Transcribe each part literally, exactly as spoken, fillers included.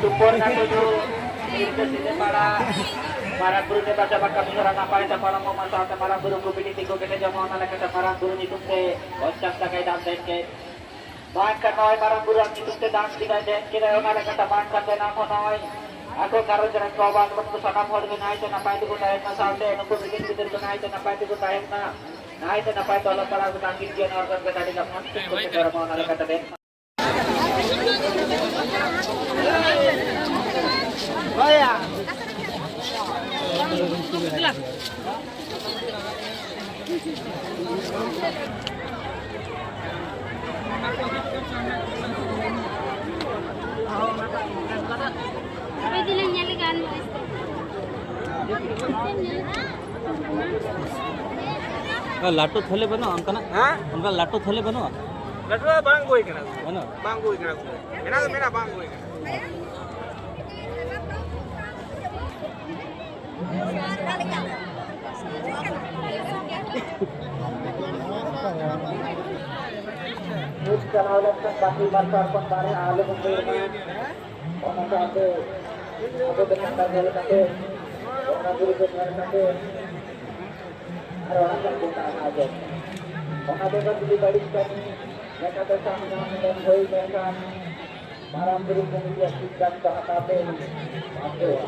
ᱥᱩᱯᱚᱨ ᱱᱟᱴᱩ ᱫᱚ ᱥᱤᱫᱟᱹ ᱥᱤᱫᱟᱹ ᱯᱟᱲᱟ ᱢᱟᱨᱟᱝ ᱵᱩᱨᱩ ᱫᱮᱵᱟ ᱥᱮᱵᱟ ᱠᱟᱹᱢᱤ ᱦᱚᱨᱟ ᱱᱟᱯᱟᱭ ᱛᱮ ᱯᱟᱨᱚᱢᱚᱜ ᱢᱟ, ᱥᱟᱶᱛᱮ ᱢᱟᱨᱟᱝ ᱵᱩᱨᱩ ᱠᱚ ᱵᱤᱱᱤ ᱛᱤᱸᱜᱩ ᱠᱮᱴᱮᱡᱚᱜ ᱢᱟ, ᱚᱱᱟ ᱞᱮᱠᱟᱛᱮ ᱢᱟᱨᱟᱝ ᱵᱩᱨᱩ ᱧᱩᱛᱩᱢ ᱛᱮ ᱯᱚᱧᱪᱟᱥ ᱴᱟᱠᱟᱭ ᱫᱟᱱ ᱫᱮᱱ ᱠᱮᱫ᱾ ᱵᱟᱝᱠᱷᱟᱱ ᱱᱚᱜᱼᱚᱭ ᱢᱟᱨᱟᱝ ᱵᱩᱨᱩ ᱟᱜ ᱧᱩᱛᱩᱢ ᱛᱮ ᱫᱟᱱ ᱠᱮᱫᱟᱭ, ᱫᱮᱱ ᱠᱮᱫᱟᱭ, ᱚᱱᱟ ᱞᱮᱠᱟᱛᱮ ᱵᱟᱝᱠᱷᱟᱱ ᱫᱮᱱᱟ ᱦᱚᱸ ᱱᱚᱜᱼᱚᱭ ᱟᱠᱚ ᱜᱷᱟᱨᱚᱸᱡᱽ ᱨᱮᱱ ᱜᱚ ᱵᱟᱵᱟ ᱛᱟᱠᱚ ᱥᱟᱱᱟᱢ ᱦᱚᱲ ᱜᱮ ᱱᱟᱭᱛᱮ ᱱᱟᱯᱟᱭ ᱛᱮᱠᱚ ᱛᱟᱦᱮᱱ ᱢᱟ, ᱥᱟᱶᱛᱮ ᱱᱩᱠᱩ ᱵᱤᱴᱤ ᱜᱤᱫᱽᱨᱟᱹ ᱠᱚ ᱱᱟᱭᱛᱮ ᱱᱟᱯᱟᱭ ᱛᱮᱠᱚ ᱛᱟᱦᱮᱱ ᱢᱟ, ᱱᱟᱭᱛᱮ ᱱᱟᱯᱟᱭ ᱛᱮ ᱚᱞᱚᱜ ᱯᱟᱲᱦᱟᱣ ᱠᱚ ᱛᱟᱹᱠᱤᱱ ᱜᱮᱭᱟ, ᱱᱚᱣᱟ ᱠᱚ ᱠᱟᱛᱷᱟ ᱟᱹᱰᱤ ᱜᱟᱱ ᱢᱚᱡᱽ ᱛᱮ ᱠᱚ ᱥᱮᱴᱮᱨᱚᱜ ᱢᱟ, ᱚᱱᱟ ᱞᱮᱠᱟᱛᱮ ᱵᱮᱱ᱾ ᱞᱟᱹᱴᱩ ᱛᱷᱟᱹᱞᱤ ᱵᱟᱹᱱᱩᱜᱼᱟ ᱚᱱᱠᱟᱱᱟᱜ? ᱦᱮᱸ? ᱚᱱᱠᱟ ᱞᱟᱹᱴᱩ ᱛᱷᱟᱹᱞᱤ ᱵᱟᱹᱱᱩᱜᱼᱟ? ᱞᱟᱹᱴᱩ ᱫᱚ ᱵᱟᱝ ᱟᱹᱜᱩ ᱦᱩᱭ ᱠᱟᱱᱟ᱾ ᱵᱟᱹᱱᱩᱜᱼᱟ? ᱵᱟᱝ ᱟᱹᱜᱩ ᱦᱩᱭ ᱠᱟᱱᱟ᱾ ᱢᱮᱱᱟᱜ ᱫᱚ ᱢᱮᱱᱟᱜ, ᱵᱟᱝ ᱟᱹᱜᱩ ᱦᱩᱭ ᱠᱟᱱᱟ᱾ ᱱᱤᱛ ᱪᱟᱞᱟᱣ ᱞᱮᱱᱠᱷᱟᱱ ᱵᱟᱹᱛᱤ ᱢᱟᱨᱥᱟᱞ ᱠᱷᱚᱱ ᱵᱟᱨᱦᱮ ᱟᱞᱚ ᱵᱚᱱ ᱫᱟᱹᱲ ᱢᱟ᱾ ᱚᱱᱟ ᱥᱟᱶᱛᱮ ᱟᱵᱚ ᱫᱚ ᱠᱟᱛᱷᱟ ᱧᱮᱞ ᱠᱟᱛᱮ, ᱵᱚᱸᱜᱟ ᱵᱩᱨᱩ ᱠᱚ ᱧᱮᱞ ᱠᱟᱛᱮ, ᱟᱨ ᱚᱱᱟ ᱠᱷᱚᱱ ᱵᱚᱱ ᱛᱟᱲᱟᱢᱟ ᱟᱵᱚ᱾ ᱚᱱᱟ ᱵᱮᱜᱚᱨ ᱡᱩᱫᱤ ᱵᱟᱹᱲᱤᱡ ᱠᱟᱹᱢᱤ ᱞᱮᱠᱟᱛᱮ ᱥᱟᱵ ᱧᱟᱢ ᱞᱮᱱ ᱦᱩᱭ ᱞᱮᱱᱠᱷᱟᱱ, ᱢᱟᱨᱟᱝ ᱵᱩᱨᱩ ᱠᱚᱢᱤᱴᱤᱭᱟᱜ ᱥᱤᱫᱽᱫᱷᱟᱱᱛᱚ ᱦᱟᱛᱟᱣ ᱛᱮ ᱵᱟᱫᱽᱫᱷᱚᱜᱼᱟ᱾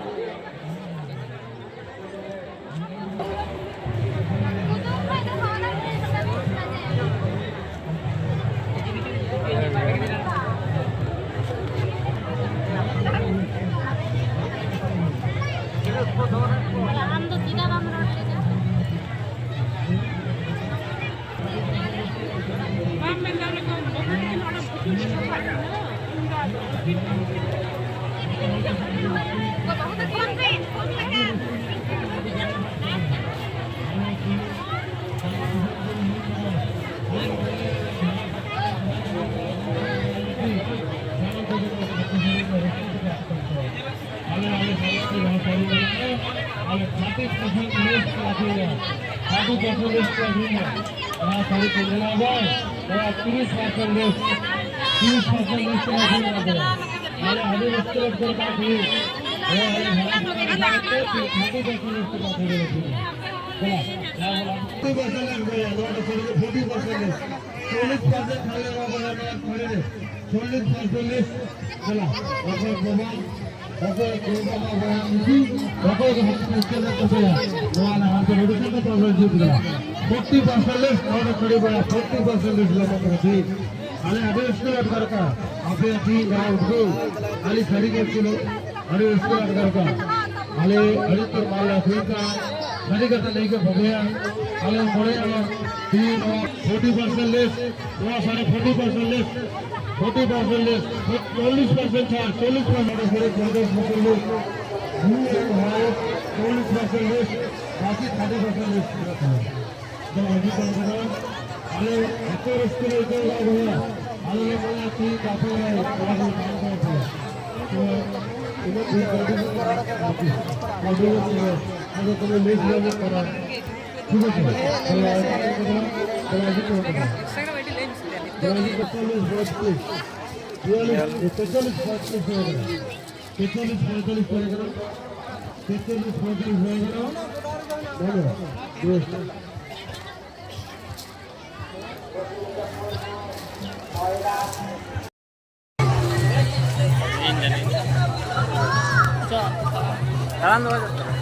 ᱟᱢ ᱫᱚ ᱪᱮᱫᱟᱜ ᱵᱟᱢ ᱨᱚᱲ ᱞᱮᱫᱟ? ᱵᱟᱢ ᱢᱮᱱ ᱫᱟᱲᱮ ᱠᱚᱣᱟ, ᱵᱟᱹᱵᱩ ᱛᱟᱹᱠᱤᱱ ᱚᱸᱰᱮ ᱵᱷᱩᱛᱩᱲ ᱨᱮ ᱥᱟᱯᱷᱟᱜ ᱠᱟᱱᱟ᱾ ᱟᱞᱮ, ᱟᱞᱮ ᱥᱟᱶᱛᱮ ᱡᱟᱦᱟᱸ ᱥᱟᱹᱲᱤ ᱢᱮᱱᱟᱜᱼᱟ, ᱟᱞᱮ thirty percent less ᱠᱚ ᱟᱹᱠᱷᱨᱤᱧᱟ, thirty percent less ᱠᱚ ᱟᱹᱠᱷᱨᱤᱧᱟ᱾ ᱱᱚᱣᱟ ᱥᱟᱹᱲᱤ ᱠᱚ ᱧᱮᱞᱟ ᱵᱚᱱ, ᱱᱚᱣᱟ ᱛᱤᱨᱤᱥ percent less, ᱛᱤᱨᱤᱥ percent less ᱠᱚ ᱟᱹᱠᱷᱨᱤᱧᱟ᱾ ᱟᱞᱮ ᱟᱹᱰᱤ ᱨᱟᱹᱥᱠᱟᱹ ᱨᱮ ᱫᱚᱨᱠᱟᱨ ᱠᱚ, ᱱᱚᱣᱟ ᱟᱞᱮ ᱦᱟᱨᱟ ᱠᱚ ᱧᱮᱞᱟ ᱵᱚᱱ, thirty percent less ᱠᱚ ᱟᱹᱠᱷᱨᱤᱧᱟ᱾ ᱪᱟᱞᱟᱜ, ᱱᱚᱣᱟ ᱵᱚᱱ thirty percent less ᱵᱚᱭᱦᱟ, ᱱᱚᱣᱟ ᱫᱚ ᱥᱟᱹᱲᱤ ᱫᱚ thirty percent less, ᱪᱚᱞᱞᱤᱥ percent ᱠᱷᱟᱱ ᱞᱮ ᱮᱢᱟ ᱵᱚᱭᱦᱟ, ᱱᱚᱣᱟ ᱥᱟᱹᱲᱤ ᱨᱮ ᱪᱚᱞᱞᱤᱥ percent less᱾ ᱪᱟᱞᱟᱜ, ᱚᱠᱚᱭ ᱠᱚ ᱵᱟᱝ ᱚᱠᱚᱭ ᱠᱚ ᱵᱟᱵᱟ ᱵᱚᱭᱦᱟ ᱢᱤᱥᱤ, ᱚᱠᱚᱭ ᱠᱚ ᱦᱚᱸ ᱯᱮᱥᱠᱮᱞ ᱨᱮ ᱛᱚᱵᱮᱭᱟ, ᱱᱚᱣᱟ ᱞᱟᱦᱟ ᱛᱮ ᱱᱚᱰᱮ ᱠᱷᱚᱱ ᱫᱚ ᱛᱚᱵᱮ ᱡᱩᱛ ᱜᱮᱭᱟ᱾ Forty percent less, ᱱᱚᱰᱮ ᱠᱷᱚᱱ ᱵᱚᱭᱦᱟ, forty percent less ᱞᱮ ᱮᱢᱚᱜ ᱠᱟᱱᱟ, ᱴᱷᱤᱠ᱾ ᱟᱞᱮ ᱟᱹᱰᱤ ᱨᱟᱹᱥᱠᱟᱹ ᱞᱮ ᱟᱴᱠᱟᱨ ᱠᱟᱜᱼᱟ, ᱟᱯᱮᱭᱟᱜ ᱛᱤ ᱡᱟᱸᱜᱟ ᱩᱫᱽᱜᱟᱹᱣ, ᱟᱹᱰᱤ ᱥᱟᱹᱨᱤ ᱜᱮ ᱪᱮᱫ ᱟᱹᱰᱤ ᱨᱟᱹᱥᱠᱟᱹ ᱞᱮ ᱟᱴᱠᱟᱨ ᱠᱟᱜᱼᱟ᱾ ᱟᱞᱮ ᱟᱹᱰᱤ ᱩᱛᱟᱹᱨ ᱢᱟᱞ ᱞᱮ ᱟᱹᱠᱷᱨᱤᱧ ᱠᱟᱜᱼᱟ, ᱥᱟᱹᱨᱤ ᱠᱟᱛᱷᱟ ᱞᱟᱹᱭ ᱜᱮ ᱵᱷᱟᱜᱮᱭᱟ᱾ ᱟᱞᱮ ᱢᱚᱱᱮᱭᱟ ᱛᱤ ᱱᱚᱣᱟ forty percent less, ᱱᱚᱣᱟ ᱥᱟᱹᱲᱤ forty percent less, forty percent less, ᱪᱚᱞᱞᱤᱥ percent ᱪᱷᱟᱲ, ᱪᱚᱞᱞᱤᱥ percent ᱱᱚᱰᱮ ᱥᱟᱹᱲᱤ ᱯᱚᱧᱪᱟᱥ percent less, blue and white ᱪᱚᱞᱞᱤᱥ percent less, ᱵᱟᱠᱤ thirty percent less ᱢᱮᱱᱟᱜ ᱛᱟᱞᱮᱭᱟ᱾ ᱫᱚ ᱢᱟᱹᱡᱷᱤ ᱯᱟᱨᱜᱟᱱᱟ, ᱟᱞᱮ ᱮᱛᱚ ᱨᱟᱹᱥᱠᱟᱹ ᱞᱮ ᱟᱹᱭᱠᱟᱹᱣ ᱮᱫᱟ ᱵᱚᱭᱦᱟ, ᱟᱞᱮ ᱞᱮ ᱢᱚᱱᱮᱭᱟ ᱛᱤᱦᱤᱧ ᱫᱚ ᱟᱯᱮ ᱞᱮ ᱱᱚᱣᱟ ᱜᱮ ᱵᱟᱝ ᱛᱟᱦᱮᱸ ᱠᱟᱱᱟ᱾ ᱛᱚ ᱤᱱᱟᱹᱜ ᱰᱷᱮᱨ ᱠᱟᱹᱣᱰᱤ ᱵᱚᱱ ᱟᱹᱰᱤ ᱵᱚᱱ ᱟᱫᱚ ᱛᱚᱵᱮ ᱞᱟᱹᱭ ᱥᱚᱫᱚᱨ ᱧᱚᱜ ᱠᱟᱱᱟ᱾ ᱴᱷᱤᱠ ᱟᱪᱷᱮ, ᱛᱟᱦᱞᱮ ᱛᱟᱦᱞᱮ ᱟᱹᱰᱤ ᱠᱚ ᱛᱟᱦᱞᱮ ᱟᱹᱰᱤ ᱠᱚ ᱪᱚᱞᱞᱤᱥ ᱯᱚᱸᱭᱛᱟᱞᱤᱥ, ᱪᱚᱞᱞᱤᱥ ᱯᱚᱸᱭᱛᱟᱞᱤᱥ ᱦᱩᱭ ᱠᱟᱱᱟ᱾ ᱪᱚᱞᱞᱤᱥ ᱯᱚᱸᱭᱛᱟᱞᱤᱥ ᱦᱩᱭ ᱠᱟᱱᱟ᱾ ᱪᱚᱞᱞᱤᱥ ᱯᱚᱸᱭᱛᱟᱞᱤᱥ ᱦᱩᱭ ᱠᱟᱱᱟ᱾ ᱵᱷᱟᱜᱮ, ᱵᱮᱥ᱾ ᱛᱟᱲᱟᱢ ᱫᱚ ᱵᱟᱭ ᱫᱚᱨᱠᱟᱨᱟ᱾